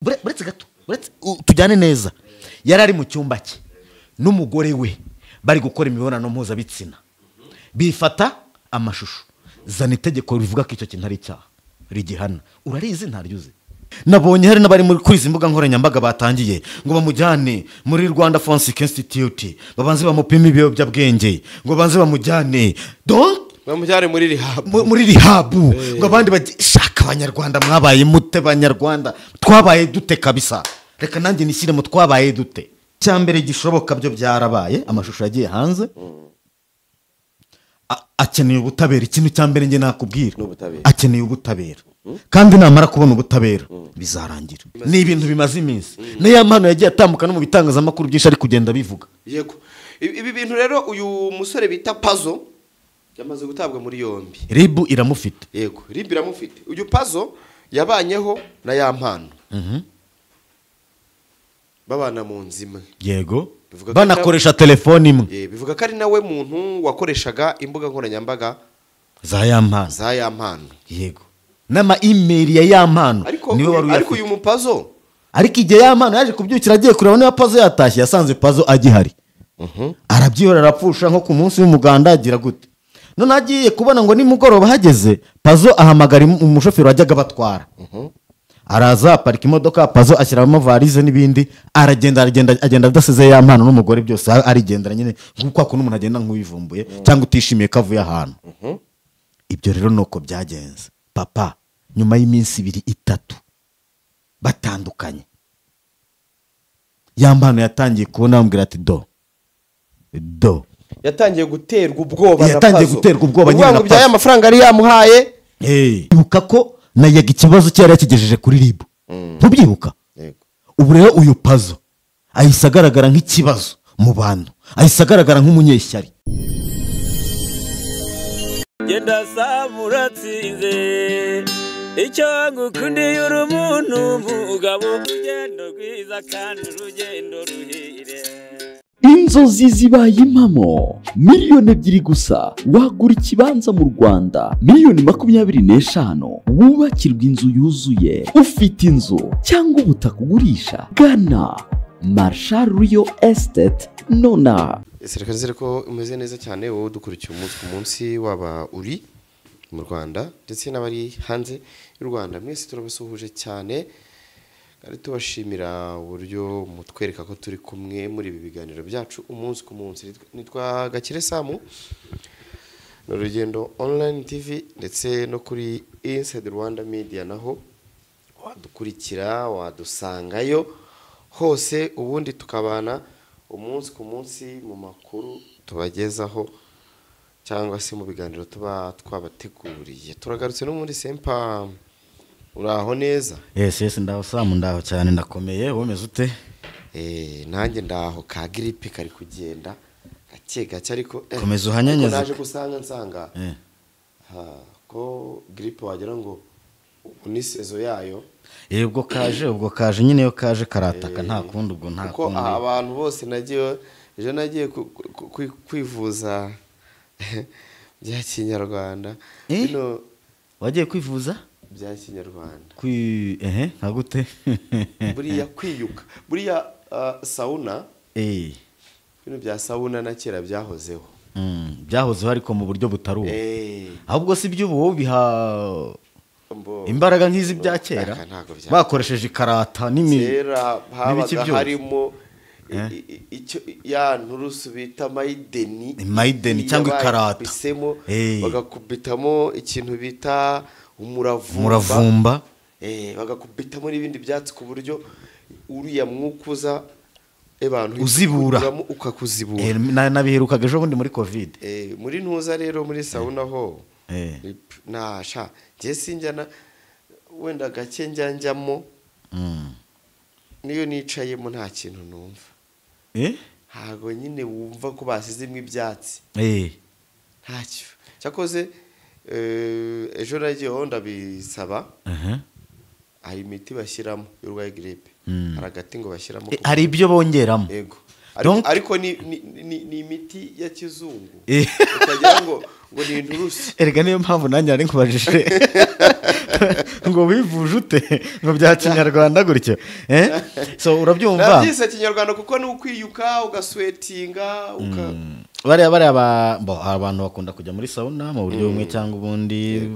Buretse gato, buretse tujyane neza. Yari ari mu cyumba cye n'umugore we bari gukora imibonano mpuzabitsina, bifata amashusho. Zana itegeko rivuga ko icyo kintu ari icyaha rigihana. Urarizi ntaryuzi. Nabonye hari n'abari kuri izi mbuga nkoranyambaga batangiye ngo bamujyane muri Rwanda Forensic Institute, babanze bamupime ibiyobyabwenge, ngo babanze bamujyane donc bamujyane muri rehab, muri rehab, ngo abandi bashaka. Abanyarwanda mwabaye mute? Banyarwanda twabaye dute kabisa? Reka nanjye nishyiremo, twabaye dute? Cyambere gishoboka byo byarabaye, amashusho yagiye hanze. Akeneye ubutabera. Ikintu cya mbere njye nakubwira, akeneye ubutabera, kandi namara kubona ubutabera bizarangira. Ni ibintu bimaze iminsi, niyo mpano yagiye atambuka no mu bitangazamakuru byinshi ari kugenda bivuga. Yego, ibi bintu rero uyu musore bita Pazo yamaze gutabwa muri yombi, RIB iramufite. Yego, RIB iramufite. Uyu Pazo yabanyeho na ya mpano, babana mu nzu imwe. Yego, banakoresha telefone imwe. Bivuga ko ari nawe muntu wakoreshaga imbuga nkoranyambaga za ya mpano, za ya mpano. Yego, n'ama email ya ya mpano niwe wari. Ariko uyu mupazo, ariko igihe ya mpano yaje kubyukira agiye kureba niba Pazo yatashye, yasanze Pazo agihari. Arabyihora, arapfusha nko ku munsi w'umuganda agira gute. None agiye kubona ngo nimugoroba hageze, Pazo ahamagara umushoferi wajyaga batwara, araza aparika imodoka, Pazo ashyiramo varize n'ibindi, aragenda aragenda agenda adasize ya mpano n'umugore, byose arigendera nyine nk'uko akunda umuntu agenda nk'uwivumbuye cyangwa utishimiye ko avuye ahantu. Ibyo rero nuko byagenze. Papa nyuma y'iminsi 2 3 batandukanye, ya mpano yatangiye kubona amubwira ati do do, yatangiye guterwa ubwoba na Pazo, yatangiye guterwa ubwoba nyine na Pazo amafaranga ari yamuhaye. Ibuka ko nayaga ikibazo cyari yakigejeje kuri RIB, ntubyibuka? Ubu rero uyu Pazo ahise agaragara nk'ikibazo mu bantu, ahise agaragara nk'umunyeshyari. Genda samuratsinze icyo ngukundiye uri umuntu mugabo, urugendo rwiza kandi urugendo ruhire. Inzozi zibaye impamo. 2 miliyoni gusa wagura ikibanza mu Rwanda. 25 miliyoni wubakirwa inzu yuzuye. Ufite inzu cyangwa ubutaka ugurisha, gana Marshal Real Estate nona. Reka nizere ko umeze neza cyane, wowe udukurikiye umunsi ku munsi, waba uri mu Rwanda ndetse n'abari hanze y'u Rwanda, mwese turabasuhuje cyane kandi tubashimira uburyo mutwereka ko turi kumwe muri ibi biganiro byacu umunsi ku munsi. Nitwa Gakire Samu, ni Urugendo Online TV ndetse no kuri Inside Rwanda Media, naho wadukurikira, wadusangayo hose, ubundi tukabana umunsi ku munsi mu makuru tubagezaho cyangwa se mu biganiro tuba twabateguriye. Turagarutse no muri Sempa, uraho neza? Yes, ndaho Samu, ndaho cyane, ndakomeye. Womeze ute? Nanjye ndaho, ka grippe kari kugenda gake gake, ariko komeza uhanyanyaze. Naje gusanga nsanga ko grippe wagira ngo ni saison yayo. Ubwo kaje, ubwo kaje nyine, yo kaje karataka, nta kundi, ubwo nta kuko kundi. Abantu bose nagiye ejo nagiye kwivuza bya kinyarwanda. Bino wagiye kwivuza bya kinyarwanda. Kwi ehe nka gute? Buriya kwiyuka, buriya sauna, bino bya sauna na kera byahozeho. Byahozeho ariko mu buryo butari ubu. Ahubwo si iby'ubu wowe biha imbaraga nk'izi bya kera bakoresheje ikarata kera habaga harimo icyo ya nturusu bita mayideni, mayideni cyangwa ikarata, bagakubitamo ikintu bita umuravumba, bagakubitamo n'ibindi byatsi ku buryo uriya mwukuza abantu uzibura ukakuzibura. Nabiherukaga ejo bundi muri Covid. Muri ntuza rero muri sauna ho nasha njye sinjyana, wenda gake njyamo, niyo nicayemo nta kintu numva. Ntago nyine wumva ko basizemo ibyatsi, ntacyo. Cyakoze ejo nagiyeho ndabisaba, hari imiti bashyiramo y'urwaye grippe, hari agati ngo bashyiramo, hari ibyo bongeramo. Yego, ariko ni imiti ya kizungu utagira ngo ni inturusu. Erega niyo mpamvu nanjye nari nkubajije. Ngo wivuje ute ngo bya kinyarwanda gutyo? So urabyumva nabyise kinyarwanda kuko ni ukwiyuka ugaswetinga uka bariya abantu bakunda kujya muri sauna mu buryo bumwe cyangwa ubundi,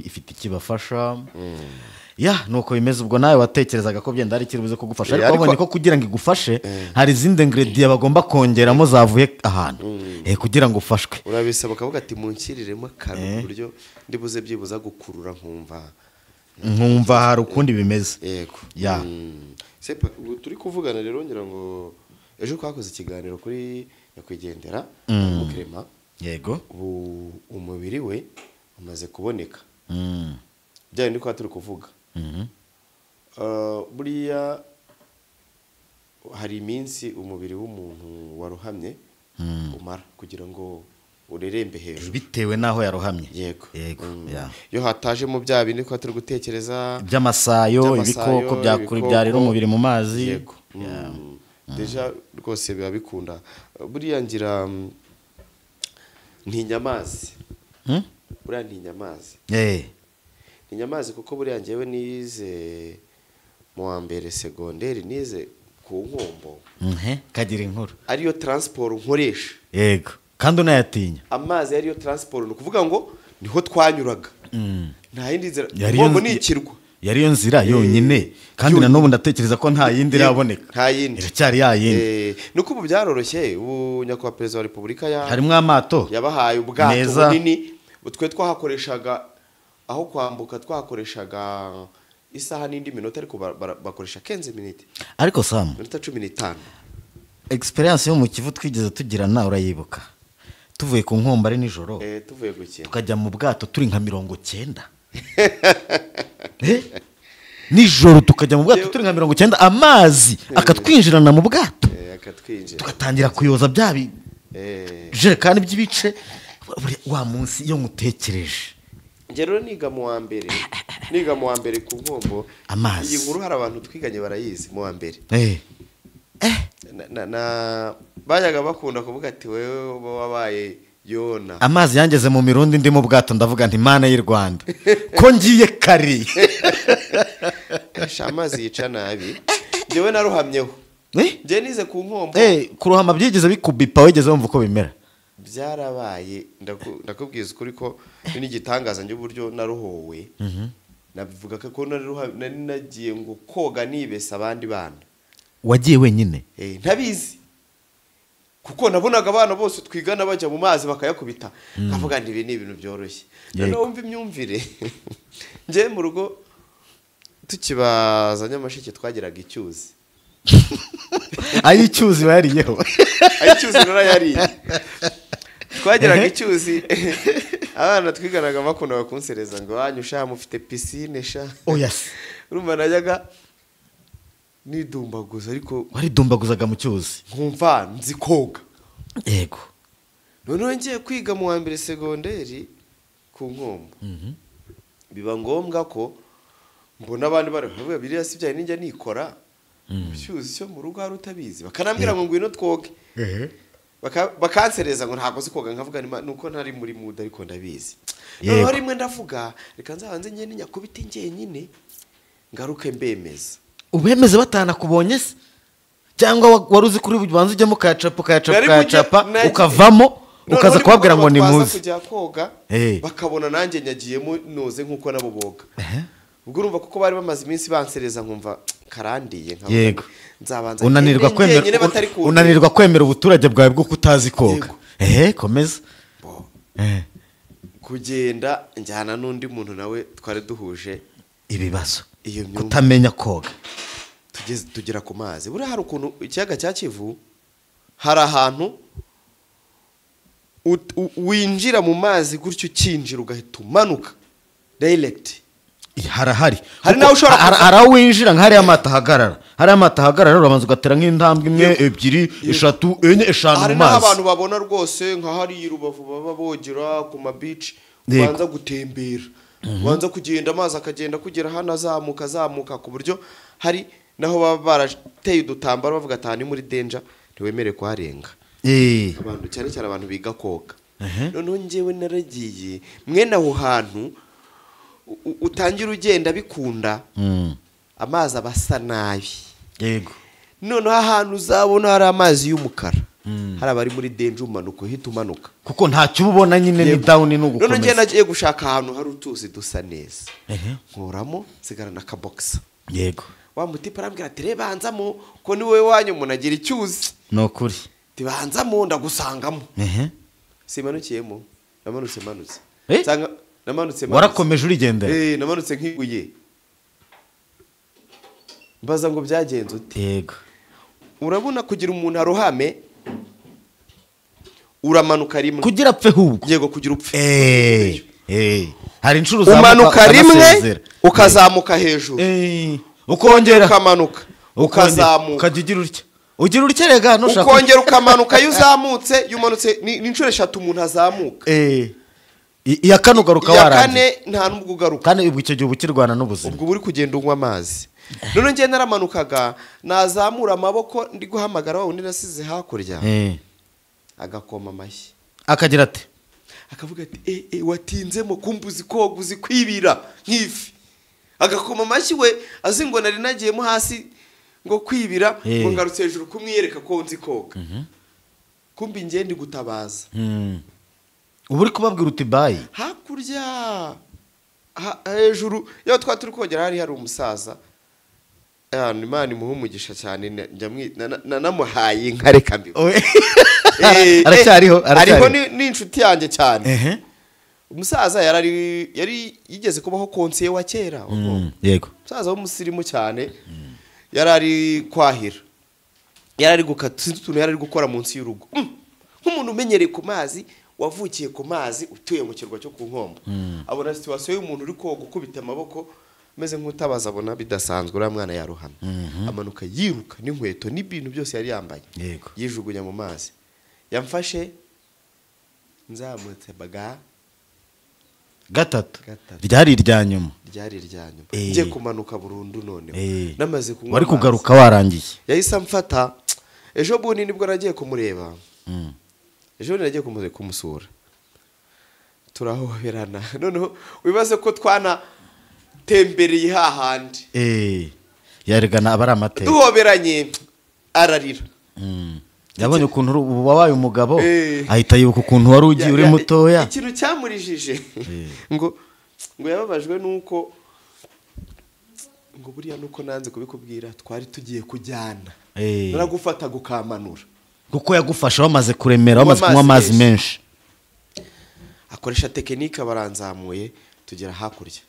ifite ikibafasha. Ya nuko bimeze. Ubwo nawe watekerezaga ko byenda ari kiribuze kugufasha, ariko wabonye ko kugira ngo igufashe hari izindi ingredient bagomba kongeramo zavuye ahantu kugira ngo ufashwe. Urabisaba ukavuga ati munshyiriremo akantu ku buryo ndibuze byibuza gukurura nkumva hari ukundi bimeze. Yego. Ya sepa turi kuvugana rero ngira ngo ejo twakoze ikiganiro kuri nyakwigendera Mukirema. Yego. Ubu umubiri we umaze kuboneka. Bya bindi turi kuvuga. Buriya hari iminsi umubiri w'umuntu waruhamye umara kugira ngo urerembe hejuru bitewe n'aho yarohamye. Yego. Yego. Iyo hatajemo bya bindi twa turi gutekereza by'amasayo, ibikoko byarira umubiri mu mazi. Yego. Deja rwose biba bikunda. Buriya ngira ntinya amazi. Buriya ntinya amazi. Ntinya amazi kuko buriya njyewe nize mu wa mbere segonderi, nize ku Nkombo. Kagira inkuru. Ariyo transport nkoresha. Yego. Kandi unayatinya. Amazi ariyo transport, ni ukuvuga ngo niho twanyuraga. Nta yindi nzira. Nkombo ni ikirwa. Yari yo nzira yonyine, kandi na n'ubu ndatekereza ko nta yindi iraboneka. Nta yindi. Iracyari ya yindi. Nuko ubu byaroroshye, ubu nyakubahwa perezida wa repubulika ya harimo amato yabahaye ubwato bunini, twe twahakoreshaga aho kwambuka twahakoreshaga isaha n'indi minota, ariko bakoresha 15 minutes. Ariko Sam, minota 15. Experience yo mu Kivu twigeze tugirana urayibuka. Tuvuye ku Nkombo ari nijoro. Tuvuye gukina. Tukajya mu bwato turi nka 90. Nijoro tukajya mu bwato turi nka 90, amazi akatwinjirana mu bwato. Akatwinjira. Tugatangira kuyoza bya jerekani by'ibice. Wa munsi iyo mutekereje. Njye rero niga mu wa mbere. Niga mu wa mbere ku Nkombo. Amazi. Iyi nkuru hari abantu twiganye barayizi mu wa mbere. Na bajyaga bakunda kuvuga ati wewe wabaye Yona. Amazi yangeze mu mirundi ndi mu bwato ndavuga nti Mana y'u Rwanda ko ngiye kare. Amazi yica nabi. Njyewe naruhamyeho. Njye nize ku Nkombo. Kuruhama byigeze bikubipa wigeze wumva uko bimera? Byarabaye, ndakubwiza ukuri ko n'igitangaza njye uburyo naruhowe. Nabivuga ko nari nagiye ngo koga nibesa abandi bana. Wagiye wenyine? Ntabizi. Kuko nabonaga abana bose twigana bajya mu mazi bakayakubita. Nkavuga nti ibi ni ibintu byoroshye. Noneho wumva imyumvire. Njye mu rugo tukibaza Nyamasheke twagiraga icyuzi. Ayi icyuzi bariyeho. Ayi icyuzi narayariye. Twagiraga icyuzi. Abana twiganaga bakundaga kunsereza ngo wanyu sha mufite piscine sha. Oh yes. Urumva najyaga nidumbaguza, ariko waridumbaguzaga mu cyuzi. Nkumva nzi koga. Yego. Noneho ngiye kwiga mu wa mbere segonderi ku Nkombo. Biba ngombwa ko mbona abandi bari bavuga biriya si byaye ninjya nikora. Cyuzi cyo mu rugo hari utabizi. Bakanambwira ngo ngwino twoge. Bakansereza ngo ntago nzi koga, nkavuga nuko ntari muri mood ariko ndabizi. Noneho rimwe ndavuga reka nzabanze ngende nyakubite njyenyine ngaruke mbemeza. Ubemeze batanakubonye se? Cyangwa wari uzi kuri ubanza ujyamo ukayacapa ukayacapa ukavamo ukaza kubabwira ngo ni muzi kujya koga, bakabona nanjye nyagiyemo noze nkuko nabo boga. Ubwo urumva kuko bari bamaze iminsi bansereza nkumva karandiye nkavuga nzabanza unanirwa kwemera ubuturage bwawe bwo kutazi koga. Komeza. Kugenda njyana n'undi muntu nawe twari duhuje ibibazo kutamenya koga. Tugeze tugera ku mazi. Buriya hari ukuntu ikiyaga cya Kivu hari ahantu winjira mu mazi gutyo ukinjira ugahita umanuka direct. Harahari. Hari naho ushobora hari aho winjira nka hariya amato ahagarara. Hariya amato ahagarara urabanza ugatera nk'intambwe imwe, ebyiri, eshatu, enye, eshanu mu mazi. Hari naho abantu babona rwose nka hariya Rubavu baba bogera ku ma beach, ubanza gutembera. Ubanza kugenda amazi akagenda kugera hano azamuka azamuka ku buryo hari naho baba barateye udutambaro bavuga ati ni muri danger ntiwemere kuharenga. Abantu cyane cyane abantu biga koga. Noneho njyewe naragiye mwene aho hantu utangira ugenda bikunda, amazi aba asa nabi. Yego. Noneho ahantu uzabona hari amazi y'umukara, hari abari muri danger, umanuka uhita umanuka kuko ntacyo uba ubona nyine, ni down ni Noneho ugukomeza. njye nagiye gushaka ahantu hari utuzi dusa neza, nkuramo nsigarana akabogisa. Wa mutipe arambwira ati: "Rebanzamo ko ni wowe wanyu umuntu agira icyuzi." Ni ukuri. Tibanzamo ndagusangamo. Simanukiyemo, namanutse manutse. Eh? Nsanga namanutse manutse. Warakomeje urigendera. Eh, namanutse nk'ibuye. Mbaza ngo byagenze ute? Urabona kugira umuntu arohame, uramanuka rimwe. Kugira apfe hubwo. Yego, kugira upfe. Hari inshuro uzamuka Umanuka rimwe, ukanasezera. ukazamuka hejuru, Ukongera ukamanuka, ukongera, ukazamuka. Ukajya ugira utya rega nushaka. Ukongera ukamanuka. Iyo uzamutse, iyo umanutse, ni inshuro eshatu umuntu azamuka. Iya kane ugaruka Iya warangiye. kane nta n'ubwo ugaruka. Kandi ubwo icyo gihe uba ukirwana n'ubuzima. Ubwo uba uri kugenda unywa amazi. Noneho njye naramanukaga, nazamura amaboko ndi guhamagara wa wundi nasize hakurya, agakoma amashyi. Akagira ati: Akavuga ati: "E, e, watinzemo, kumva uzi koga, uzi kwibira nk'ifi." Agakoma amashyi we azi ngo nari nagiyemo hasi ngo kwibira, ngo ngarutse hejuru kumwiyereka ko nzi koga, kumbi njye ndi gutabaza. Uba uri kubabwira uti: "Bye." Hakurya hejuru iyo twari turi kogera hari umusaza. Ahantu Imana imuha umugisha cyane, nanamuhaye inka, reka mbivuge. Aracyariho, Ariho. aracyariho. Ni inshuti yanjye cyane. Umusaza yari yigeze kubaho konseye wa kera. Yego. Umusaza w'umusirimu cyane, yari ari kwahira, yari ari gukata, sinzi utuntu yari ari gukora munsi y'urugo. Nk'umuntu umenyereye ku mazi, wavukiye ku mazi, utuye mu kirwa cyo ku Nkombo, abona situation y'umuntu uri koga ukubita amaboko ameze nk'utabaza, abona bidasanzwe, uriya mwana yarohamye. Amanuka yiruka n'inkweto n'ibintu byose yari yambaye, yijugunya mu mazi. Yamfashe nzamutse baga Gatatu. Gatatu. Ryari irya nyuma. Ryari irya nyuma. Ngiye kumanuka burundu noneho, namaze kunywa Wari amazi. kugaruka warangiye. Yahise amfata. Ejo bundi nibwo nagiye kumureba, ejo bundi nagiye kumusura, turahoberana. Noneho wibaze ko twanatembereye hahandi. Yaregana aba ari amateka. Duhoberanye ararira. Yabonye ukuntu ubu wabaye umugabo, ahita yibuka ukuntu wari ugiye uri mutoya. Ikintu cyamurijije, ngo yababajwe nuko ngo buriya nuko nanze kubikubwira, twari tugiye kujyana, naragufata gukamanura. Kuko yagufasha wamaze kuremera, wamaze Kunywa kunywa amazi amazi menshi. Akoresha technique, baranzamuye tugera hakurya.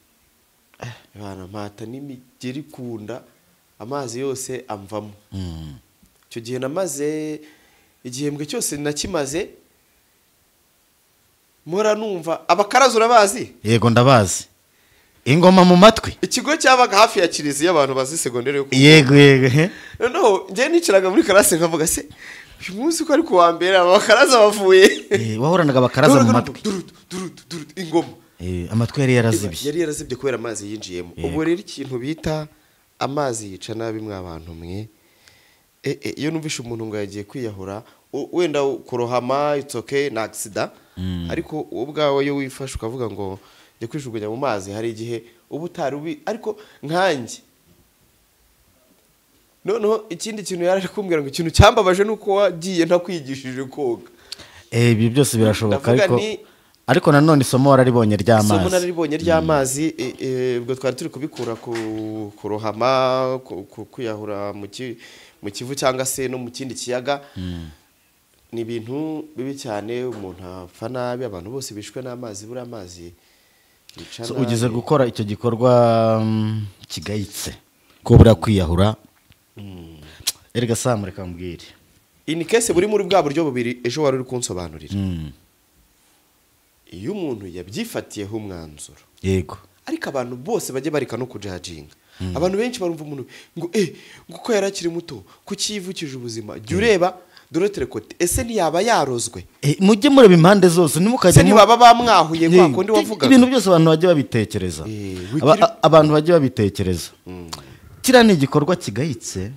Bana mpata n'imigeri kunda, amazi yose amvamo. Icyo gihe namaze igihembwe cyose nakimaze mpora numva abakaraza, urabazi? Yego, ndabazi, ingoma mu matwi. Ikigo cyabaga hafi ya kiliziya, abantu bazi segonderi yo ku Yego, he. Noneho njyewe nicaraga muri classe nkavuga: "Se uyu munsi ko ari ku wa mbere, aba bakaraza bavuye?" Wahoranaga abakaraza mu matwi. Durudu, durudu, durudu, ingoma. Amatwi yari yarazibye. Yari yarazibye kubera amazi yinjiyemo. Ubu rero ikintu bita amazi yica nabi mwa bantu mwe. Iyo numvishe umuntu ngo yagiye kwiyahura, wenda kurohama it's okay, ni accident, ariko wowe ubwawe iyo wifashe ukavuga ngo njye kwijugunya mu mazi, hari igihe uba utari ubi. Ariko nkanjye noneho ikindi kintu yari ari kumbwira ngo ikintu cyambabaje ni uko wagiye ntakwigishije koga. Ibyo byose birashoboka. Ndavuga Ariko ariko nanone isomo wararibonye Isomo ry'amazi. Nararibonye ry'amazi. Ubwo twari turi kubikura ku kurohama, kwiyahura mu Kivu cyangwa se no mu kindi kiyaga, ni ibintu bibi cyane, umuntu apfa nabi. Abantu bose bishwe n'amazi, buriya amazi yica So, nabi. ugeze gukora icyo gikorwa kigayitse ko buriya kwiyahura, erega Sam, reka mbwire. In case buri muri bwa buryo bubiri ejo wari uri kunsobanurira, iyo umuntu yabyifatiyeho umwanzuro, ariko abantu bose bajye bareka no kujajinga. Abantu benshi barumva umuntu ngo ngo ko yari akiri muto, kuki yivukije ubuzima? Jya ureba de l'autre côté, ese ntiyaba yarozwe? Mujye mureba impande zose, ntimukajye Ese ntibaba bamwahuye kwa kundi wavugaga? Ibintu byose abantu bajye babitekereza. Abantu bajye babitekereza, kiriya ni igikorwa kigayitse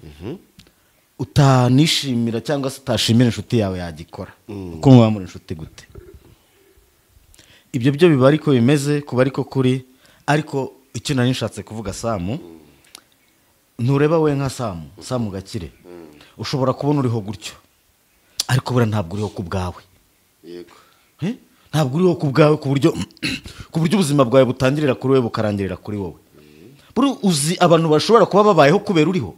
utanishimira cyangwa se utashimira inshuti yawe yagikora, kuko muba muri inshuti gute? Ibyo byo biba ariko bimeze kuba ariko kuri. Ariko icyo nari nshatse kuvuga, Samu, ntureba we nka Samu Gakire, ushobora kubona uriho gutyo, ariko buriya ntabwo uriho ku bwawe. Yego. Ntabwo uriho ku bwawe, ku buryo ubuzima bwawe butangirira kuri wowe bukarangirira kuri wowe. Buri uzi abantu bashobora kuba babayeho kubera uriho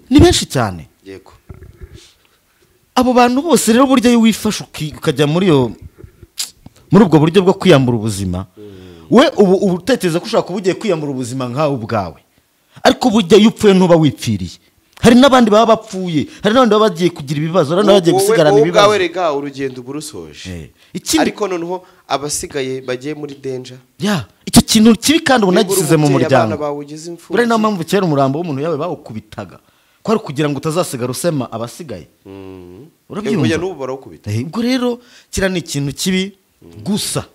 ni benshi cyane. Yego. Abo bantu bose rero burya iyo wifashe ukajya muri ubwo buryo bwo kwiyambura ubuzima, we ubu utekereza ko ushobora kuba ugiye kwiyambura ubuzima nkawe ubwawe, ariko burya iyo upfuye ntuba wipfiriye. Hari n'abandi baba bapfuye, hari n'abandi baba bagiye kugira ibibazo, hari n'abandi bagiye gusigarana ibibazo. Wowe ubwawe rega urugendo uba urusoje, ariko noneho abasigaye bagiye muri danger. Ya, icyo kintu kibi kandi ubona gisize mu muryango. Buriya niyo mpamvu kera umurambo w'umuntu yawe bawukubitaga, ko ari kugira ngo utazasigara usema abasigaye. Urabyumva? Ubwo rero kiriya ni ikintu kibi gusa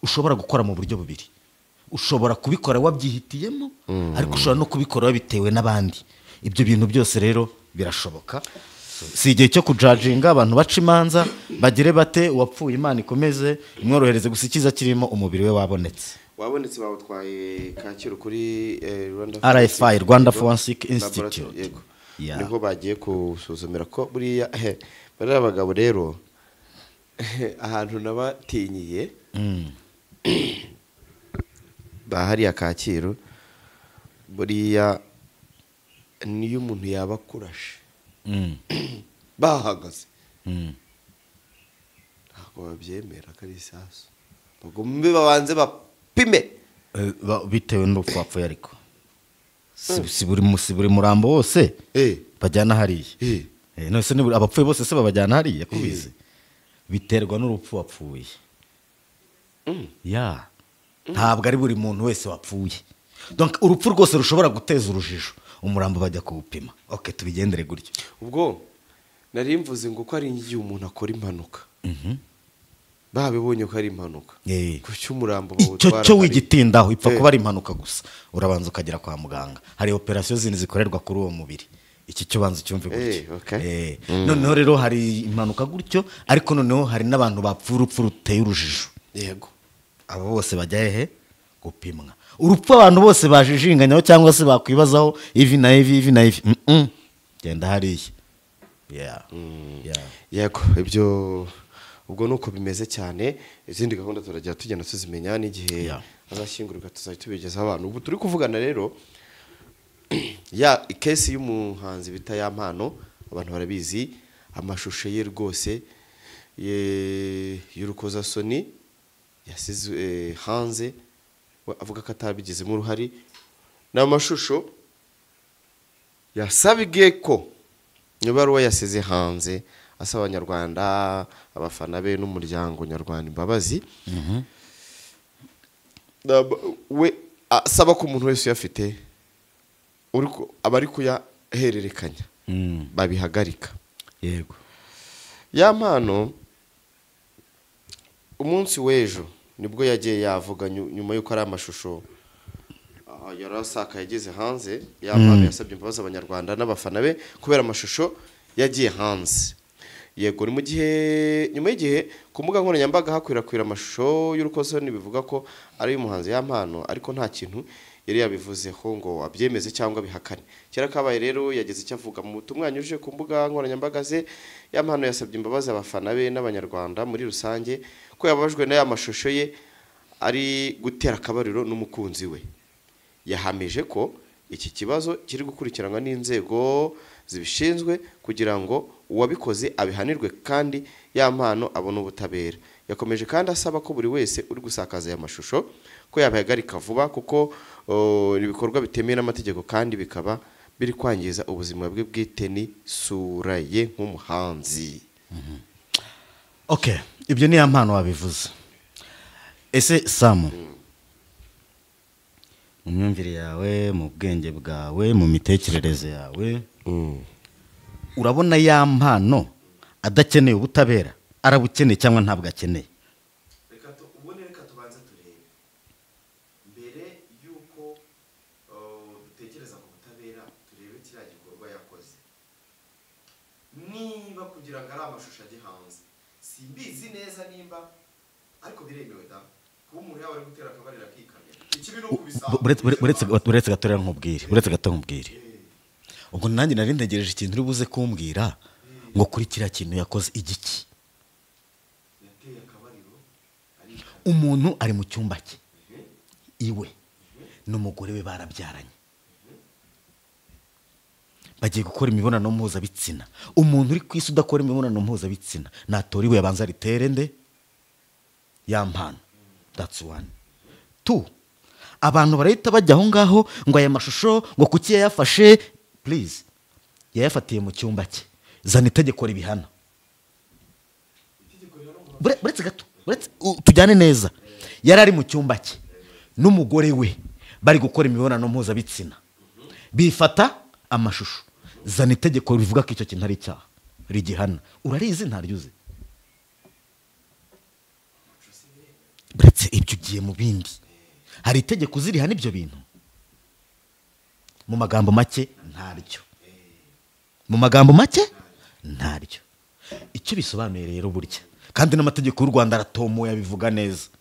ushobora gukora mu buryo bubiri. Ushobora kubikora wabyihitiyemo, ariko ushobora no kubikora wabitewe n'abandi. Ibyo bintu byose rero birashoboka. Si igihe cyo kujajinga abantu baca imanza, bagire bate uwapfuye Imana ikomeze imworohereze, gusa icyiza kirimo umubiri we wabonetse. Wabonetse, bawutwaye Kacyiru kuri Rwanda RFI, Rwanda Forensic Institute. Niho bagiye gusuzumira ko buriya bariya bagabo rero ahantu nabatinyiye bahariya Kacyiru, buriya niyo umuntu yaba akurashe bahagaze ntabwo babyemera ko ari isasu, bagombe babanze bapime bitewe n'urupfu wapfuye. Ariko si buri murambo wose bajyana hariya. None se abapfuye bose se babajyana hariya kubizi? Biterwa n'urupfu wapfuye. Ya, ntabwo ari buri muntu wese wapfuye. Donc urupfu rwose rushobora guteza urujijo, umurambo bajya kuwupima. Okay, tubigendere gutyo. Ubwo nari mvuze ngo ko ari igihe umuntu akora impanuka, babibonye ko ari impanuka, kuki umurambo bawutwara? Icyo cyo wigitindaho, ipfa kuba ari impanuka gusa, urabanza ukagera kwa muganga, hari operation zindi zikorerwa kuri uwo mubiri. Iki cyo banza cyumve gutyo. Noneho rero hari impanuka gutyo, ariko noneho hari n'abantu bapfuye urupfu ruteye urujijo. Yego. Abo bose bajya hehe gupimwa? Urupfu abantu bose bajijinganyaho cyangwa se bakwibazaho ivi na ivi, ivi na ivi. Genda hariya. Yego, ibyo ubwo nuko bimeze cyane. Izindi gahunda turajya tugenda tuzimenya n'igihe azashyingurwa tuzahita tubigezaho abantu. Ubu turi kuvugana rero ya kesi y'umuhanzi bita Yampano, abantu barabizi, amashusho ye rwose y'urukozasoni yasize hanze, avuga ko atabigizemo uruhare. Ni amashusho yasabwe ko ibaruwa yasize hanze asaba abanyarwanda, abafana be n'umuryango nyarwanda imbabazi. We asaba ko umuntu wese uyafite abari kuyahererekanya babihagarika. Yego. Yampano umunsi w'ejo nibwo yagiye yavuga nyuma yuko ari amashusho yarasaka yageze hanze. Yampano yasabye imbabazi abanyarwanda n'abafana be kubera amashusho yagiye hanze. Yego, ni mu gihe nyuma y'igihe ku mbuga nkoranyambaga hakwirakwira amashusho y'urukozasoni bivuga ko ari umuhanzi Yampano, ariko nta kintu yari yabivuzeho ngo abyemeze cyangwa bihakane. Kera kabaye rero yageze icyo avuga mu butumwa yanyujije ku mbuga nkoranyambaga ze. Yampano yasabye imbabazi abafana be n'abanyarwanda muri rusange ko yababajwe n'aya mashusho ye ari gutera akabariro n'umukunzi we. Yahamije ko iki kibazo kiri gukurikiranwa n'inzego zibishinzwe kugira ngo uwabikoze abihanirwe kandi Yampano abone ubutabera. Yakomeje kandi asaba ko buri wese uri gusakaza aya mashusho ko yabihagarika vuba, kuko ibikorwa bitemewe n'amategeko kandi bikaba biri kwangiza ubuzima bwe bwite n'isura ye nk'umuhanzi. Okay, ibyo ni Yampano wabivuze. Ese Samu, mu myumvire yawe, mu bwenge bwawe, mu mitekerereze yawe, urabona Yampano adakeneye ubutabera? Arabukeneye cyangwa ntabwo akeneye? Reka tubanze turebe mbere yuko dutekereza ku butabera, turebe kiriya gikorwa yakoze. Niba kugira ngo ari amashusho ajye hanze, simbizi neza nimba, ariko biremewe da kuba umuntu yaba ari gutera akabariro akikamera. Uretse gato rero nkubwire, uretse gato nkubwire. Ubwo nanjye nari ntegereje ikintu uri buze kumbwira ngo kuri kiriya kintu yakoze igiki. Umuntu ari mu cyumba cye iwe n'umugore we barabyaranye, bagiye gukora imibonano mpuzabitsina. Umuntu uri ku isi udakora imibonano mpuzabitsina natora iwe yabanza ritere nde ya mpano. That's one. Two, abantu barahita bajya aho ngaho ngo aya mashusho ngo kuki yayafashe. Please, yayafatiye mu cyumba cye, zana itegeko ribihana. Buretse gato, buretse tujyane neza. Yari ari mu cyumba cye n'umugore we bari gukora imibonano mpuzabitsina, bifata amashusho. Zana itegeko rivuga ko icyo kintu ari icyaha rigihana. Urarizi ntaryo uzi? Buretse ibyo ugiye mu bindi, hari itegeko uzirihana ibyo bintu? Mu magambo make ntaryo. Mu magambo make ntaryo. Icyo bisobanuye rero burya, kandi n'amategeko y'u Rwanda aratomoye abivuga neza,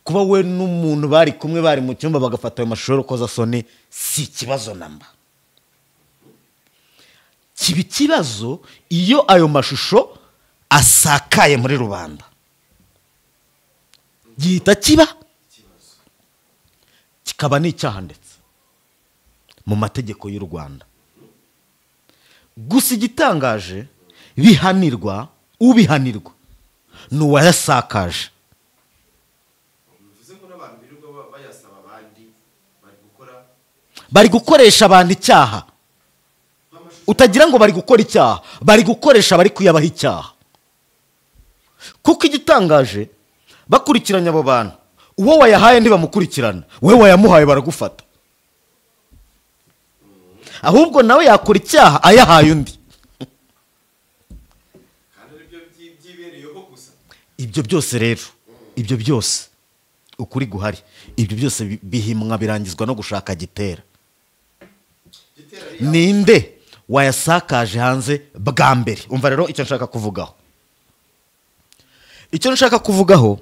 kuba we n'umuntu bari kumwe bari mu cyumba bagafata ayo mashusho y'urukozasoni si ikibazo namba. Kiba ikibazo iyo ayo mashusho asakaye muri rubanda, gihita kiba kikaba n'icyaha ndetse mu mategeko y'u Rwanda. Gusa igitangaje, bihanirwa ubihanirwa ni uwayasakaje. Bari gukoresha abantu icyaha, utagira ngo bari gukora icyaha, bari gukoresha bari kuyabaha icyaha. Kuko igitangaje, bakurikiranye abo bantu, uwo wayahaye ntibamukurikirana, wowe wayamuhaye baragufata. Ahubwo nawe yakora icyaha ayahaye undi. Ibyo byose rero, ibyo byose ukuri guhari, ibyo byose bihimwa birangizwa no gushaka Gitera. Ninde wayasakaje hanze bwa mbere? Umva rero icyo nshaka kuvugaho. Icyo nshaka kuvugaho,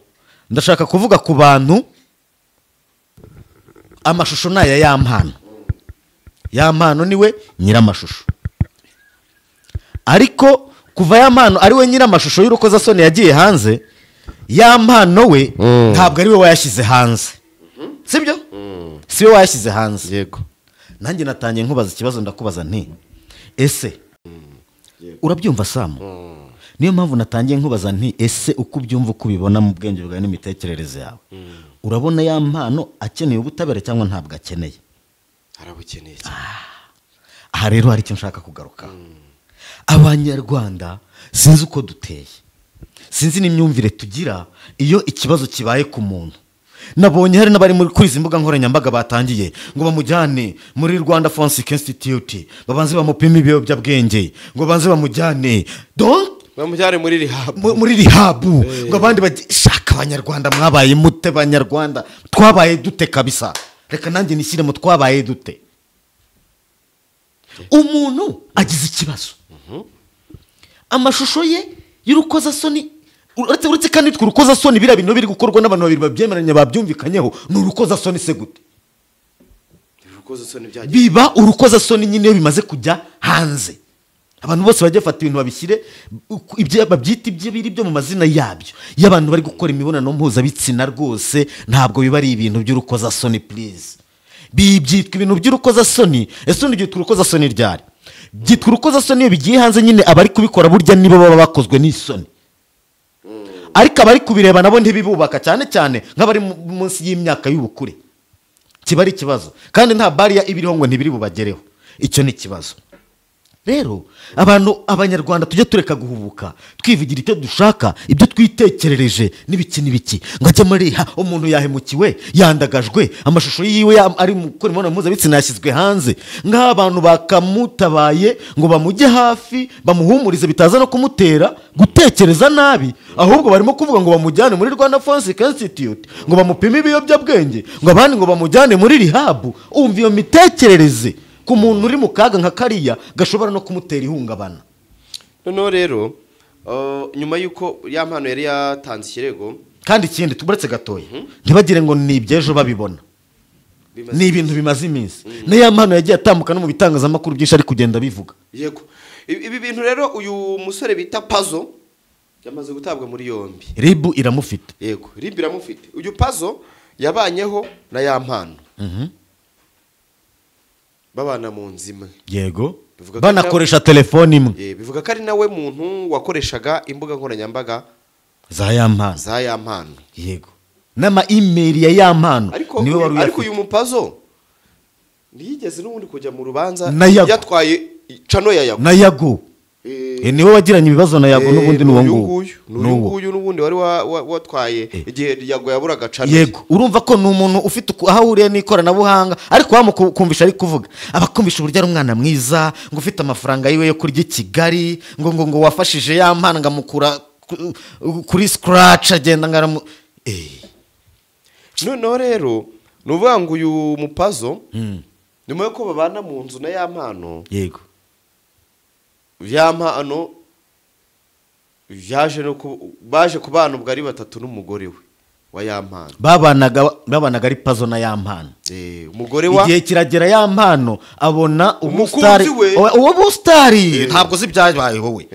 ndashaka kuvuga ku bantu amashusho naya ya mpano. Ya mpano niwe nyiramashusho. Ariko kuva ya mpano ari we nyiramashusho y'urukozasoni yagiye hanze, ya mpano we ntabwo ari we wayashyize hanze. Sibyo? Si we wayashyize hanze. Yego. Nanjye natangiye nkubaza ikibazo, ndakubaza nti ese urabyumva Samu? Niyo mpamvu natangiye nkubaza nti ese uko ubyumva uko ubibona mu bwenge bwawe n'imitekerereze yawe, urabona ya mpano akeneye ubutabera cyangwa ntabwo akeneye? Arabukeneye cyane. Aha rero hari icyo nshaka kugaruka. Abanyarwanda sinzi uko duteye, sinzi n'imyumvire tugira iyo ikibazo kibaye ku muntu. Nabonye hari n'abari muri kuri izi mbuga nkoranyambaga batangiye ngo bamujyane muri Rwanda Forensic Institute, babanze bamupime ibiyobyabwenge, ngo banze bamujyane donc bamujyane muri rehab, muri rehab, ngo abandi bashaka. Abanyarwanda mwabaye mute? Abanyarwanda twabaye dute kabisa? Reka nanjye nishyire mu twabaye dute. Umuntu agize ikibazo, amashusho ye y'urukozasoni, uretse kandi twe urukozasoni biriya bintu biri gukorwa n'abantu babiri babyemeranya babyumvikanyeho, ni urukozasoni se gute? Biba urukozasoni nyine iyo bimaze kujya hanze. Abantu bose bajya bafata ibintu babishyire ibyo babyita ibyo biri byo mu mazina yabyo. Iyo abantu bari gukora imibonano mpuzabitsina rwose ntabwo biba ari ibintu by'urukozasoni, please. Byitwa ibintu by'urukozasoni. Ese undi byitwa urukozasoni ryari? Byitwa urukozasoni iyo bigiye hanze nyine, abari kubikora burya nibo baba bakozwe n'isoni. Ariko abari kubireba nabo ntibibubaka, cyane cyane nk'abari munsi y'imyaka y'ubukure. Kiba ari ikibazo, kandi nta bariya ibiriho ngo ntibiri bubagereho. Icyo ni ikibazo. Rero abantu abanyarwanda tujye tureka guhubuka twivugira icyo dushaka, ibyo twitekerereje n'ibiki n'ibiki. Ngo ajye muri umuntu yahemukiwe, yandagajwe, amashusho yiwe ari mu gukora imibonano mpuzabitsina yashyizwe hanze, nk'abantu bakamutabaye ngo bamujye hafi bamuhumurize bitaza no kumutera gutekereza nabi, ahubwo barimo kuvuga ngo bamujyane muri Rwanda Forensic Institute, ngo bamupime ibiyobyabwenge, ngo abandi ngo bamujyane muri rehab. Umva iyo mitekerereze ku muntu uri mu kaga nka kariya gashobora no kumutera ihungabana. Noneho rero nyuma y'uko ya mpano yari yatanze ikirego, kandi ikindi tuburetse gatoya, ntibagire ngo ni iby'ejo babibona. Ni ibintu bimaze iminsi. Na Yampano yagiye atambuka no mu bitangazamakuru byinshi ari kugenda bivuga. Yego. Ibi bintu rero uyu musore bita Pazo yamaze gutabwa muri yombi. RIB iramufite. Yego, RIB iramufite. Uyu Pazo yabanyeho na Yampano. Babana mu nzu imwe. Yego. Banakoresha telefone imwe. Bivuga ko ari nawe muntu wakoreshaga imbuga nkoranyambaga za Yampano. Za Yampano. Yego. N'ama email ya Yampano niwe wari uyafite. Ariko uyu mupazo ntiyigeze n'ubundi kujya mu rubanza, yatwaye cano ya Yago. Na Yago. Niwe wagiranye ibibazo na Yago n'ubundi n'uwo nguwo. N'uyu n'ubundi wari watwaye igihe Yago yaburaga cano. Yego, urumva ko ni umuntu ufite aho ahuriye n'ikoranabuhanga, ariko wamukumvisha ari kuvuga. Abakumvisha uburyo ari umwana mwiza, ngo ufite amafaranga yiwe yo kurya i Kigali, ngo ngo ngo wafashije Yampano ngamukura kuri scratch agenda ngaramu. Noneho rero nuvuga ngo uyu mupazo nyuma yuko babana mu nzu na Yampano. Yego. Yampano yaje no baje kubana ubwo ari batatu n'umugore we wa Yampano. Babanaga ari Pazo na Yampano. Umugore wa igihe kiragera Yampano abona ubustari, uwo bustari ntabwo zi byabaye wowe.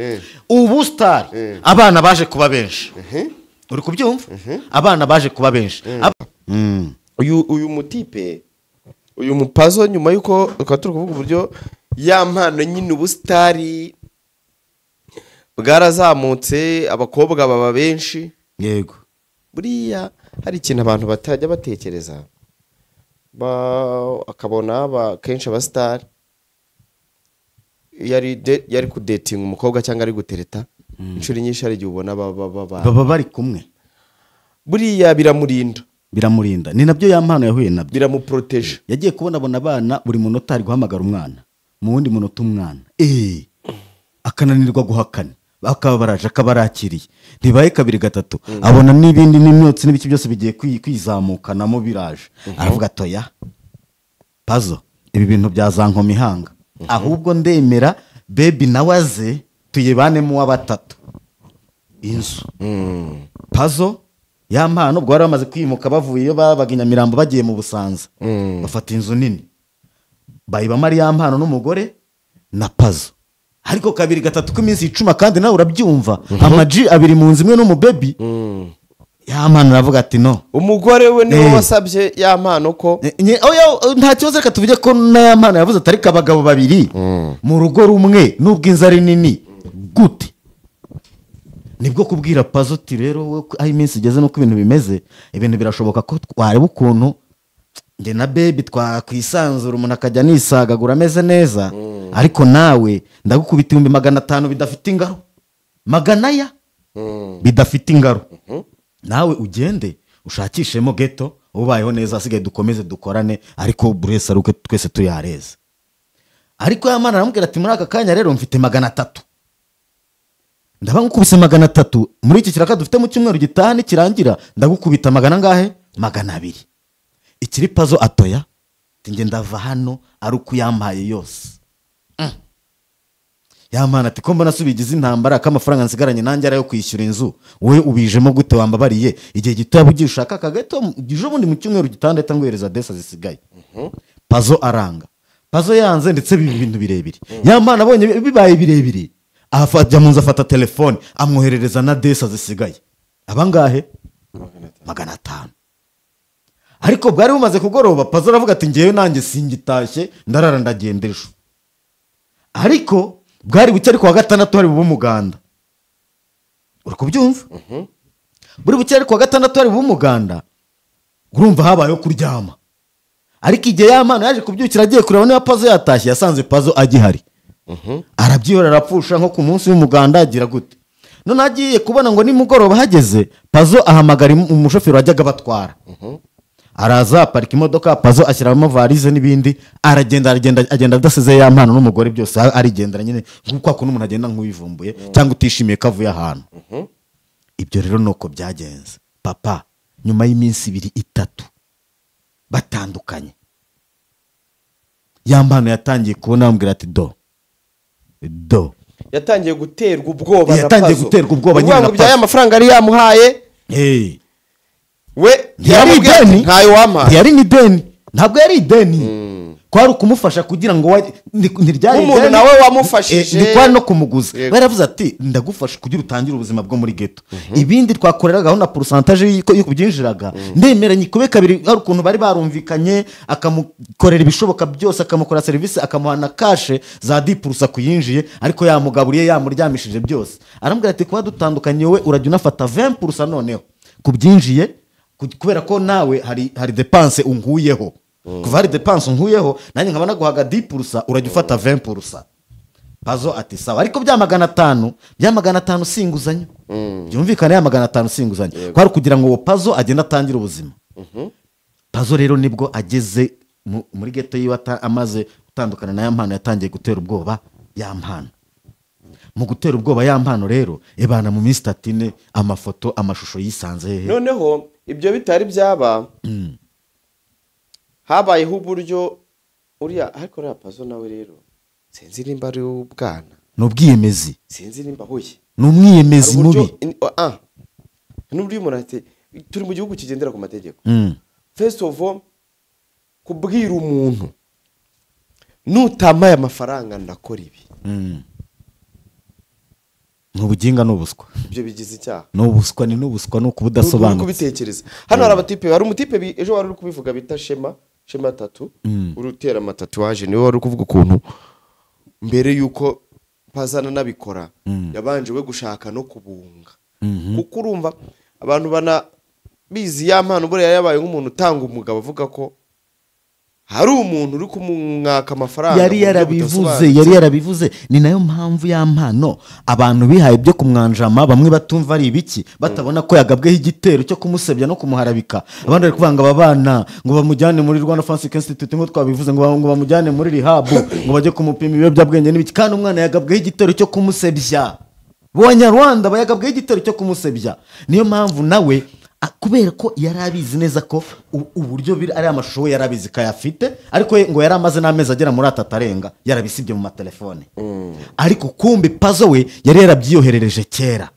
Ubustari abana baje kuba benshi. Uri kubyumva? Abana baje kuba benshi. Uyu mutipe uyu mupazo nyuma yuko turi kuvuga uburyo Yampano nyine ubustari bwarazamutse, abakobwa baba benshi. Yego. Buriya hari ikintu abantu batajya batekereza, akabona kenshi abasitari yari kudetinga umukobwa cyangwa ari gutereta, inshuro nyinshi hari igihe ubona baba bari kumwe. Buriya biramurinda. Biramurinda. Ni nabyo Yampano yahuye nabyo. Biramuproteje. Yagiye kubona abana buri munota ari guhamagara umwana, mu wundi munota umwana. Akananirwa guhakana. Bakaba baraje akabarakiriye. Ntibaye kabiri gatatu. Abona n'ibindi n'imyotsi n'ibiki byose bigiye kwizamukanamo biraje. Aravuga atoya. Pazo, ibi bintu byazankoma ihanga. Ahubwo ndemera baby nawaze tuyibanemo wa batatu. Inzu. Pazo Yampano ubwo bari bamaze kwimuka bavuye iyo babaga i Nyamirambo bagiye mu Busanza. Bafata inzu nini. Bayibamo ari Yampano n'umugore na Pazo. Ariko kabiri gatatu k'iminsi 10 kandi nawe urabyumva. Amaji abiri mu nzu imwe n'umubebi. Yampano aravuga ati no. Umugore we niwe wasabye Yampano ko nta kibazo, reka tuvuge ko na Yampano yavuze atari abagabo babiri mu rugo rumwe nubwo inzu ari nini gute. Nibwo kubwira Pazo uti rero aho iminsi igeze nuko ibintu bimeze, ibintu birashoboka ko twareba ukuntu nge na baby twakwisanzura umuntu akajya nisagagura ameze neza, ariko nawe ndagukubita 500,000 bidafite ingaro, magana ya bidafite ingaro, nawe ugende ushakishemo ghetto ubayeho neza, asigaye dukomeze dukorane, ariko buri wese aruke twese tuyareza. Ariko Yampano aramubwira ati muri aka kanya rero mfite 300. Ndaba ngukubise 300 muri iki kiraka dufite mu cyumweru gitaha nikirangira ndagukubita magana ngahe? 200. Ikiri Pazo atoya nge ndava hano ari uko yampaye yose. Yampano ati ko mbona subigize intambara k'amafaranga nsigaranye nanjye arayo kwishyura inzu, wowe ubijemo gute wambabariye igihe gito yabugiye ushaka akagato ejo bundi mu cyumweru gitandatu nguhereza desa zisigaye. Pazo aranga. Pazo yanze ndetse bibi bintu birebire. Yampano abonye bibaye birebire ajya mu nzu afata telefone amwoherereza na desa zisigaye. Abangahe? 500. Ariko bwari bumaze kugoroba Pazo aravuga ati ngewe nanjye singitashye ndarara ndagenda ejo. Ariko bwari buke ariko wa gatandatu hari bube umuganda. Uri kubyumva? Buri buke ariko wa gatandatu hari bube umuganda. Urumva habayeho kuryama. Ariko igihe Yampano yaje kubyukira agiye kureba niba Pazo yatashye, yasanze Pazo agihari. Arabyihora arapfusha nko ku munsi w'umuganda agira gute. None agiye kubona ngo nimugoroba hageze Pazo ahamagara umushoferi wajyaga batwara. Araza aparika imodoka, Pazo ashyiramo varize n'ibindi, aragenda aragenda agenda adasize Yampano n'umugore byose arigendera nyine nk'uko akunda umuntu agenda nk'uwivumbuye cyangwa utishimiye ko avuye ahantu. Ibyo rero nuko byagenze. Papa nyuma y'iminsi 2 3 batandukanye, Yampano yatangiye kubona amubwira ati do do yatangiye guterwa ubwoba na Pazo. Yatangiye guterwa ubwoba nyine na Pazo. Amafaranga ari yamuhaye we ntiyari ideni, ntayo wampaye, ntiyari ni deni. Ntabwo yari ideni, kwari ukumufasha kugira ngo ntiryari umuntu nawe wamufashije, ni kwari no kumuguza. Baravuze ati ndagufasha kugira utangire ubuzima bwo muri ghetto, ibindi twakoreraga gahunda pourcentage y'uko byinjiraga ndemeranye kube kabiri. Hari ukuntu bari barumvikanye, akamukorera ibishoboka byose, akamukora service, akamuha na cash za 10% kuyinjiye, ariko yamugaburiye yamuryamishije byose. Arambwira ati kuba dutandukanye wowe urajya unafata 20% noneho kubyinjiye, kubera ko nawe hari dépense unkuyeho. Kuva hari dépense unkuyeho nanjye nkaba naguhaga 10%, urajya ufata 20%. Pazo ati sawa, ariko bya 500, bya 500 si inguzanyo. Byumvikane, ya 500 si inguzanyo, kwari kugira ngo uwo Pazo agende atangire ubuzima. Pazo rero nibwo ageze muri ghetto yiwe, amaze gutandukana na ya mpano, yatangiye gutera ubwoba ya mpano. Mu gutera ubwoba ya mpano rero, ebana mu minsi 3 amafoto amashusho yisanze hehe. Noneho ibyo bitari byaba, habayeho uburyo uriya, ariko uriya Pazo nawe rero sinzi nimba ari ubwana, ni ubwiyemezi, sinzi nimba huye, ni umwiyemezi mubi. N'uburyo umuntu ati turi mu gihugu kigendera ku mategeko. First of all, kubwira umuntu nutamaye amafaranga ndakora ibi, ni ubuginga n'ubuswa. Ibyo bigize icyaha. Ni ubuswa, ni n'ubuswa, ni ukubudasobanutse. Kubitekereza. Hano hari abatipe, hari umutipe ejo wari uri kubivuga bita Shema, Shema 3, uri utera amatatuwaje, niwe wari kuvuga ukuntu mbere yuko Pazana nabikora yabanje we gushaka no kubunga. Kuko urumva abantu bana bizi ya mpano buriya yabaye nk'umuntu utanga umugabo avuga ko hari umuntu uri kumwaka amafaranga. Yari yarabivuze. Ni nayo mpamvu ya mpano abantu bihaye byo kumwanjama, bamwe batumva ari ibiki, batabona ko yagabweho igitero cyo kumusebya no kumuharabika. Abandi bari kuvanga aba bana ngo bamujyane muri Rwanda Forensic Institute, ngo twabivuze, ngo bamujyane muri rehab, ngo bajye kumupima ibiyobyabwenge n'ibiki, kandi umwana yagabweho igitero cyo kumusebya. Abanyarwanda bayagabweho igitero cyo kumusebya. Niyo mpamvu nawe, kubera ko yari abizi neza ko uburyo biri ari amashusho we yarabizi kayafite, ariko ngo yari amaze n'amezi agera muri 3 arenga yarabisibye mu matelefone. Ariko kumbi Pazo we yari yarabyiyoherereje kera,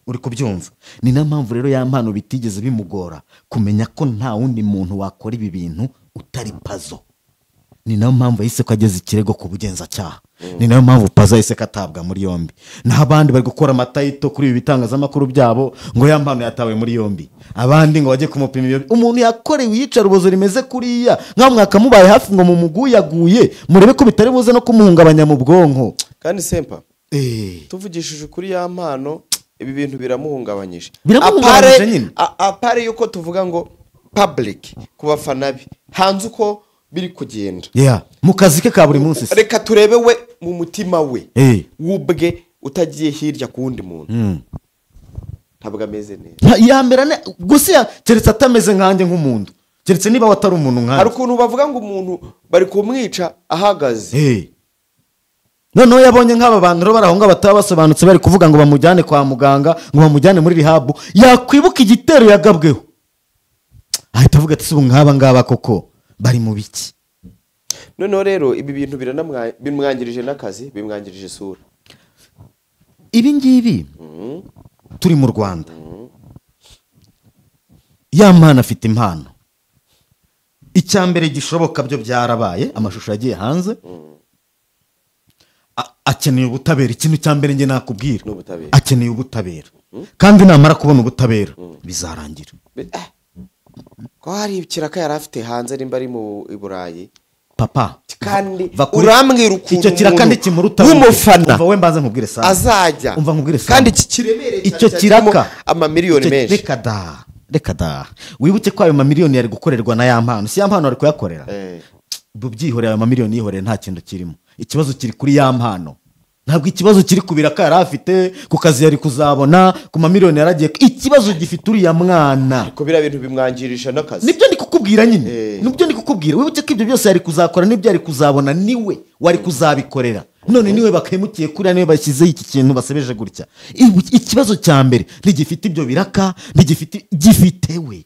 uri kubyumva. Ni na mpamvu rero ya mpano bitigeze bimugora kumenya ko nta wundi muntu wakora ibi bintu utari Pazo. Ni nayo mpamvu yahise ko ageze ikirego ku bugenzacyaha. Ni nayo mpamvu Pazo yahise katabwa muri yombi. Naho abandi bari gukora amatayito kuri ibi bitangazamakuru byabo ngo ya mpano yatawe muri yombi, abandi ngo bajye kumupima ibyo. Umuntu yakorewe iyicarubozo rimeze kuriya, nka mwaka mubaye hafi ngo mumuguyaguye murebe ko bitari buze no kumuhungabanya mu bwonko. Kandi sempa tuvugishije kuri ya mpano, ibi bintu biramuhungabanyije. Apare yuko tuvuga ngo public ku bafana be hanze uko biri kugenda, mu kazi ke ka buri munsi, reka turebe we mu mutima we wubwe utagiye hirya ku wundi muntu, ntabwo ameze neza. Yambera gusa keretse atameze nkanjye nk'umuntu, keretse niba watari umuntu nkanjye. Hari ukuntu bavuga ngo umuntu bari kumwica ahagaze. Noneho yabonye nk'aba bantu rero barahonga bataba basobanutse, bari kuvuga ngo bamujyane kwa muganga, ngo bamujyane muri rehab, yakwibuka igitero yagabweho ahita avuga ati ubu nk'aba ngaba koko bari mu biki. Noneho rero ibi bintu bimwangirije n'akazi, bimwangirije isura. Ibi ngibi turi mu Rwanda, ya mpano afite impano. Icya mbere gishoboka byo byarabaye, amashusho yagiye hanze. Akeneye ubutabera. Ikintu cya mbere nge nakubwira, akeneye ubutabera, kandi namara kubona ubutabera bizarangira. Ko hari ikiraka yari afite hanze nimba ari mu Burayi papa, kandi urambwira ukuntu icyo kiraka ntikimuruta w'umufana. Umva we mbanze nkubwire sana, azajya umva nkubwire sana, kandi kiremereye icyo kiraka amamiliyoni menshi. Reka da wibuke ko ayo mamiliyoni yari gukorerwa na ya mpano, si ya mpano ari kuyakorera. Byihoreye ayo mamiliyoni yihoreye, nta kintu kirimo. Ikibazo kiri kuri ya mpano, ntabwo ikibazo kiri ku biraka yari afite, ku kazi yari kuzabona, ku mamiliyoni yaragiye. Ikibazo gifite uriya mwana, ariko biriya bintu bimwangirisha n'akazi. Nibyo ndi kukubwira nyine, nibyo ndi kukubwira. Wibuke ko ibyo byose yari kuzakora n'ibyo yari kuzabona niwe wari kuzabikorera. None niwe bakemukiye kuriya, niwe bashyizeho iki kintu basebeje gutya. Ikibazo cya mbere ntigifite ibyo biraka, ntigifite, gifite we.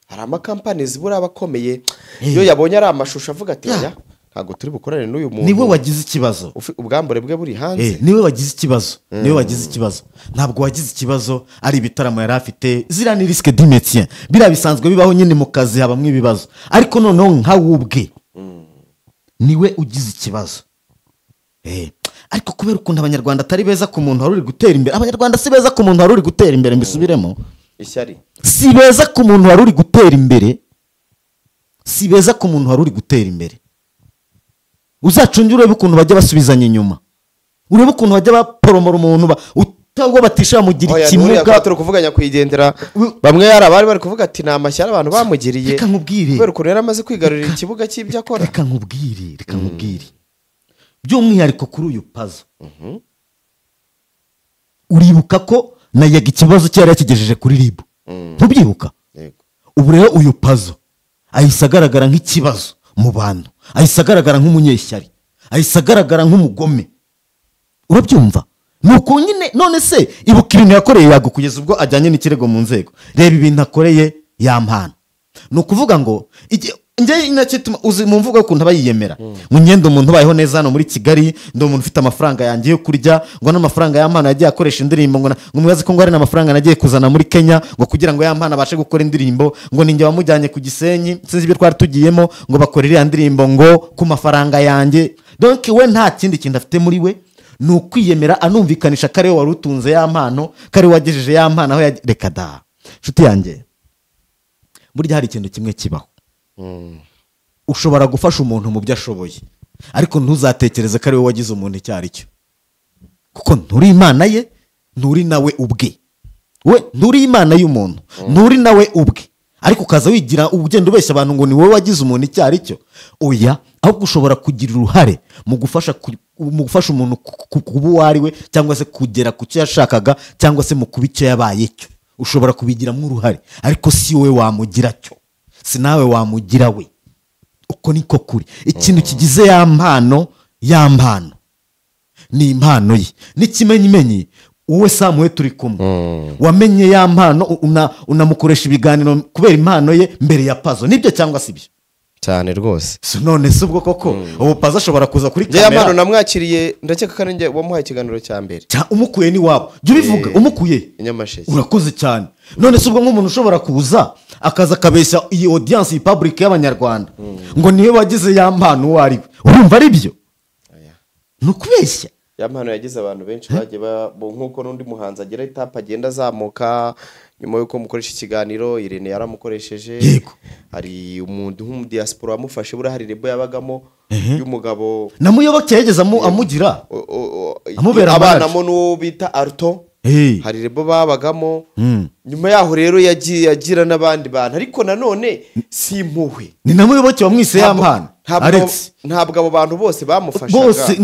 Hari amakampani zibura abakomeye iyo yabonye ari amashusho avuga ati oya Ntabwo turi bukorane n'uyu muntu. Niwe wagize ikibazo. Ubwambure bwe buri hanze. Niwe wagize ikibazo. Niwe wagize ikibazo. Ntabwo wagize ikibazo ari ibitaramo yari afite. Ziriya ni risque du métier. Biriya bisanzwe bibaho nyine mu kazi habamwe ibibazo. Ariko noneho nka wubwe niwe ugize ikibazo. Ariko kubera ukuntu abanyarwanda atari beza ku muntu wari uri gutera imbere. Abanyarwanda si beza ku muntu wari uri gutera imbere, mbisubiremo. Ishyari. Si beza ku muntu wari uri gutera imbere. Si beza ku muntu wari uri gutera imbere. Uzacunge urebe ukuntu bajya basubizanya inyuma. Urebe ukuntu bajya baporomora umuntu utagwa batisha bamugira ikimuga. Turi kuvuganya kuyigendera. Bamwe yarabari bari kuvuga ati ni amashyari abantu bamugiriye. Reka nkubwire. Kubera ukuntu yaramaze kwigarurira ikibuga cy'ibyo akora. Reka nkubwire, reka nkubwire. By'umwihariko kuri uyu Pazo. Uribuka ko nayaga ikibazo cyari yakigejeje kuri RIB. Ntubyibuka? Ubu rero uyu Pazo ahise agaragara nk'ikibazo mu bantu, ahise agaragara nk'umunyeshyari, ahise agaragara nk'umugome. Urabyumva? Nuko nyine none se ibuka ibintu yakoreye Yago kugeza ubwo ajyanye n'ikirego mu nzego. Reba ibintu akoreye Yampano. Ni ukuvuga ngo njye inakituma uzi mu mvugo ukuntu abayiyemera. Ngo ngende umuntu ubayeho neza hano muri Kigali, ndi umuntu ufite amafaranga yanjye yo kurya, ngo n'amafaranga Yampano yagiye akoresha indirimbo, ngo mubaze ko ngo ari n'amafaranga nagiye kuzana muri Kenya ngo kugira ngo Yampano abashe gukora indirimbo, ngo ninjye wamujyanye ku Gisenyi, sinzi ibyo twari tugiyemo, ngo bakora iriya ndirimbo ngo ku mafaranga yanjye. Donc we nta kindi kintu afite muri we, ni ukwiyemera anumvikanisha kare wari utunze Yampano, kare wagejeje Yampano aho reka da. Nshuti yanjye, burya hari ikintu kimwe kibaho. Ushobora gufasha umuntu mu byo ashoboye, ariko ntuzatekereze ko ari wowe wagize umuntu icyo ari cyo, kuko nturi Imana ye, nturi nawe ubwe. We nturi Imana y'umuntu, nturi nawe ubwe, ariko ukaza wigira ugenda ubeshya abantu ngo ni wowe wagize umuntu icyo ari cyo. Oya, ahubwo ushobora kugira uruhare mu gufasha umuntu kuba uwo ari we, cyangwa se kugera ku cyo yashakaga, cyangwa se mu kuba icyo yabaye cyo. Ushobora kubigiramo uruhare, ariko si wowe wamugira cyo, si nawe wamugira we. Uko niko kuri. Ikintu kigize Yampano, Yampano ni impano ye. N'ikimenyimenyi wowe Samuel turi kumwe, wamenye Yampano unamukoresha ibiganiro kubera impano ye mbere ya Pazo, nibyo cyangwa si byo? Cyane rwose. None se ubwo koko ubu Pazo ashobora kuza kuri kamera? Yampano namwakiriye, ndakeka ko ari wamuhaye ikiganiro cya mbere. Umukuye ni wabo. Jya ubivuga, umukuye. Nyamasheke. Urakoze cyane. None se ubwo nk'umuntu ushobora kuza akaza akabeshya iyi audience, iyi public y'abanyarwanda ngo niwe wagize Yampano uwo ari we, urumva ari byo? Ni ukubeshya. Yampano yagize abantu benshi bagiye nk'uko n'undi muhanzi agira etape agenda azamuka nyuma y'uko mukoresha ikiganiro. Irene yaramukoresheje. Yego. Hari umuntu w'umudiaspora wamufashe, buriya hari rebo yabagamo y'umugabo Namuyoboke yageze amugira amubera abanamo n'uwo bita Arto. Hari rebo babagamo. Nyuma yaho rero yagiye agira n'abandi bantu, ariko nanone si impuhwe. Ni Namuyoboke wamwise Yampano. Ntabwo abo bantu bose bamufashaga. Bose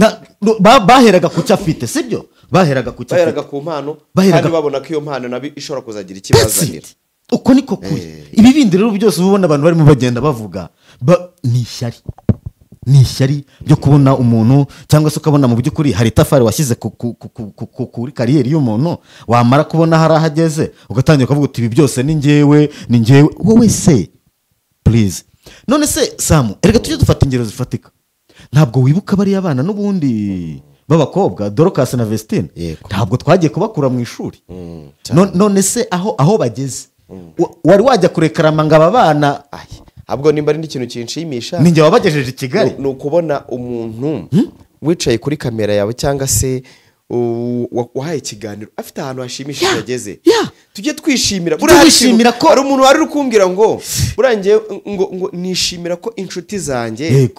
baheraga ku cyo afite, sibyo? Baheraga ku cyo afite, baheraga ku mpano, kandi babona ko iyo mpano nabi ishobora kuzagira ikibazanira. Uko niko kuri. Ibi bindi rero byose ubona abantu barimo bagenda bavuga ni ishyari. Ni ishyari byo kubona umuntu, cyangwa se ukabona mu by'ukuri hari itafari washyize kuri kariyeri y'umuntu, wamara kubona hari ahageze ugatangira kuvuga uti ibi byose ni njyewe, ni njyewe. Wowe se please. None se Samu, erega tujye dufata ingero zifatika. Ntabwo wibuka bariya bana n'ubundi b'abakobwa Dorcas na Vestine? Ntabwo twagiye kubakura mu ishuri. None se aho bageze wari wajya kurekarama ngo aba bana? Ahubwo nimba ari n'ikintu kinshimisha, ninjye wabagejeje i Kigali, ni ukubona umuntu wicaye kuri kamera yawe cyangwa se wahaye ikiganiro afite ahantu hashimishije yageze. Tujye twishimira. Twishimira ko hari umuntu wari uri kumbwira ngo burangiye ngo nishimira ko inshuti zanjye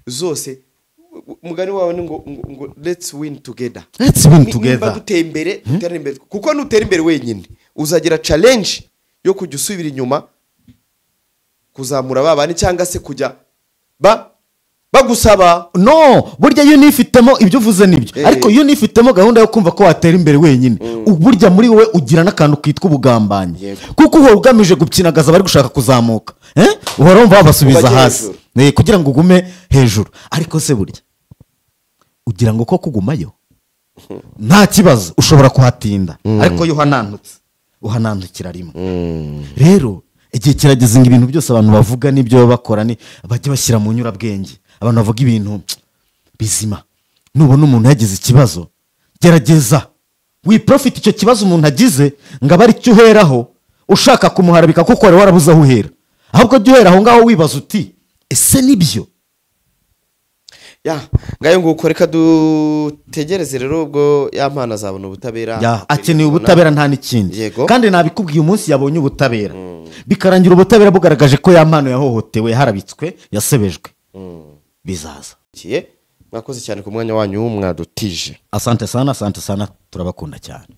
zose, mugani wawe ni ngo let's win together. Let's win together. Nimba duteye imbere, dutere imbere, kuko nutera imbere wenyine uzagira challenge yo kujya usubira inyuma kuzamura babandi, cyangwa se kujya bagusaba. No, burya iyo nifitemo ibyo uvuze nibyo, ariko iyo nifitemo gahunda yo kumva ko watera imbere wenyine, burya muri wowe ugira n'akantu kitwa ubugambanyi, kuko uhora ugamije gupyinagaza bari gushaka kuzamuka, uhora wumva babasubiza hasi kugira ngo ugume hejuru. Ariko se burya ugira ngo ko kugumayo nta kibazo, ushobora kuhatinda, ariko yo uhanantukira rimwe. Rero igihe kirageze ngo ibintu byose abantu bavuga n'ibyo bakora ni bajye bashyira mu nyurabwenge. Abantu bavuga ibintu bizima. Nubona umuntu yagize ikibazo, gerageza wiprofite icyo kibazo umuntu agize ngo abe aricyo uheraho ushaka kumuharabika, kuko wari warabuze aho uhera. Ahubwo jya uhera aho ngaho wibaza uti ese nibyo? Ya, ngayo nguko, reka dutegereze rero ubwo ya mpano azabona ubutabera. Ya, akeneye ubutabera nta n'ikindi. Yego. Kandi nabikubwiye, umunsi yabonye ubutabera bikarangira ubutabera bugaragaje ko ya mpano yahohotewe, yaharabitswe, yasebejwe, bizaza. Kiye, mwakoze cyane ku mwanya wanyu mwadutije. Asante sana, asante sana, turabakunda cyane.